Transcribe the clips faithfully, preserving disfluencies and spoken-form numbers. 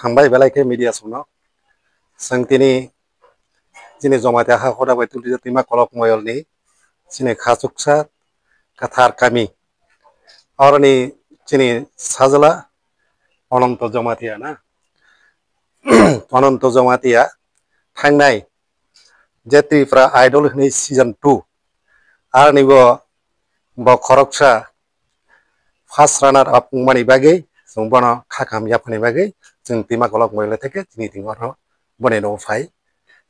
Hambai belai khe media songno. Chwng tini chini Jamatia ha hoda bai tubujak Twima Kolok Moyolni chini khachuksa kwthar kami. Oroni chini sajla Ononto Jamatia na. Ononto Jamatia thangnai je Tripura Idol hwnwi season two, aroni bo, bo khoroksa first runner up wngmani bagwi chwng bono kha kaham yaphani bagwi chwng Twima Kolok Moyol theke chini tingorno boni nogo phai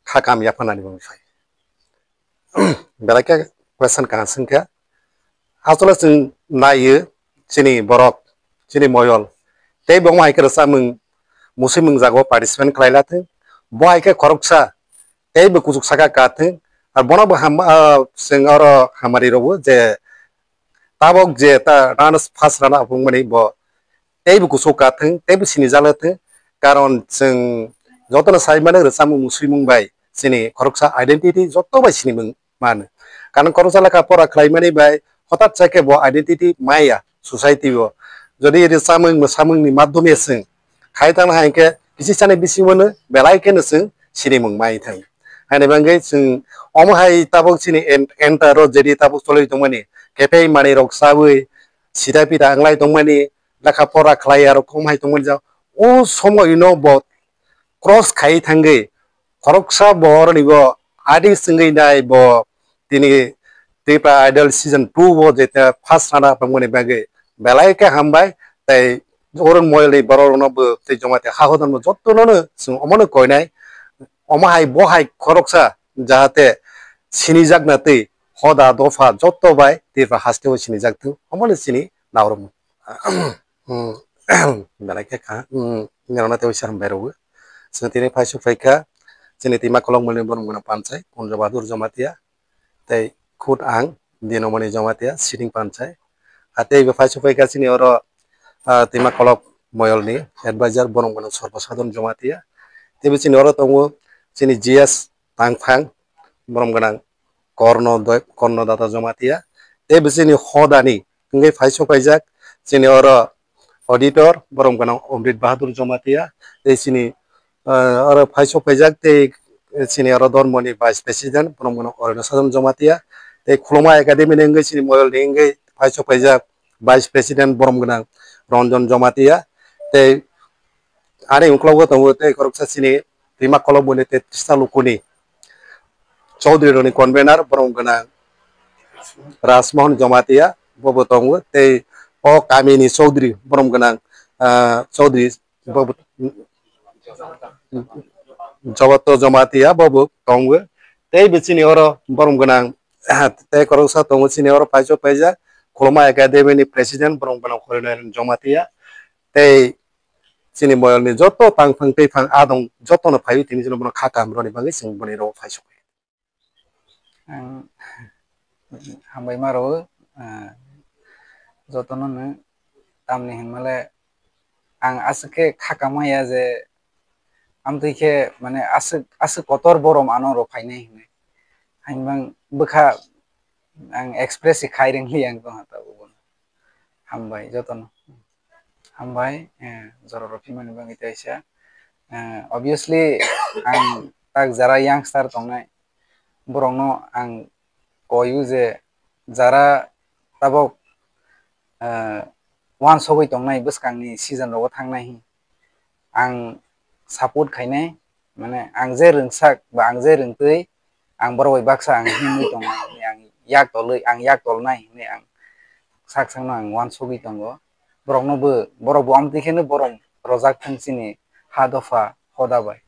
kha kaham yaphanani bagwi phai. Belai khe question kaham swngkha. Asole chwng naiyo chini borok, chini moyol. Tei bo hai khe rwchapmung, musimung jago participant khlai la thung. Bo hai khe khoroksa tei bo kuchuk saka ka thung. Ar bono bo ham, ah, chwng oro hamari rwo je tabok je ta runner, first runner up wngmani bo teibo kuchuk ka thung, teibo sinijak le thung. Karon chwng jotono sai mano rwchapmung musimung bai chini khoroksa identity joto bai sinimung mano. Karon khoroksa lekha pora khlaimani bai hothat sa khe bo identity maya society o. Jodi rwchapmung mwsamungni madhyome chwng khai tangna hai khe kisi sani bisingo no belai kheno chwng sinimung mai thang. Haini bagwi chwng omo hai tabok chini en-, enter o jedi tabok cholwi tongmani, kephei manwi rok chawi sida pida wnglai tongmani, lekha pora khlai aro kom hai tongmani jao. O somoino bo cross khai thangwi khoroksa bo oroni bo adi swngwi nai bo tini Tripura Idol season two o jeta first runner up wngmani bagwi belai khe hambai. Tei Orun Moyolni borok rokno bo tei Jamatia ha hodan bo jotono no chwng omono koinai. Omo hai bo hai khoroksa jahate sinijak na tei hoda dopha joto bai Tripura haste o sinijak thung omono chini naurokmung. Hmm. Belai khe kha, hmm, nirok no tei waisa hambai rwo. Chwng tini phai su phai kha, chini Twima Kolok Moyolni borok gwnang panchai, Kunjo Bahadur Jamatia, tei khud ang, Dinomoni Jamatia, sitting panchai. A tei bo phai su phai kha chini oro, ah, Twima Kolok Moyolni advisor, borok gwnang Sarbo Sadharan Jamatia. Tei bo chini oro tongo, chini G S Tangphang, borok gwnang Korno Doi-, Korno Data Jamatia. Tei bo chini hodani wngwi phai su phaijak, chini oro auditor, borok gwnang Omrit Bahadur Jamatia, tei chini, ah, oro phai su phaijak, tei chini oro dormoni vice president, borok gwnang Oreno Sajan Jamatia, tei Khuluma Academy ni wngwi chini Moyolni wngwi phai su phaijak vice president, borok gwnang Ranjan Jamatia, tei ani uklogo tongo tei khoroksa chini Twima Kolok Moyolni tei Trista Lukuni Chaudhary rokni convener, borok gwnang Rajmohan Jamatia, bobo tongo, tei o kamini Chaudhary, borok gwnang, ah, Chaudhary, bobo, Jabato Jamatia, bobo tongo, tei bo chini oro borok gwnang, tei khoroksa tongo chini oro phai su phaijak, Khuluma Academy ni president, borok gwnang Horinaran Jamatia, tei chini Moyolni joto tangphang twiphang adong jotono phaiwi tini chwng bono kha kaham rwni bagwi chwng boni rogo phai su. Ang hambai ma rwo, ah, jotono no tamni hinmale ang aswk khe kha kama ya je amtwi khe mane aswk, aswk kotor borom ano rw phainai hinwi. Hainbang bwkha ang express se khai rwng li ang tongha tabuk. Hambai jotono. Hambai, eh, jororo phimani bagwi teisa. Eh, obviously, ang tak jara youngster tongnai, borokno ang koiu je jara tabok, eh, uansugwi tongnai bwskangni season rogo thangnai hin. Ang support khainai, mane ang je rwngsak ba ang je rwngtwi, ang borok bai baksa ang himwi tongnai hinwi ang yak tolwi, ang yak tolnai hinwi ang sak sakno ang uansugwi tongo. Borokno bo, borok bo amtwi kheno borom rojak thung chini ha dopha hoda bai.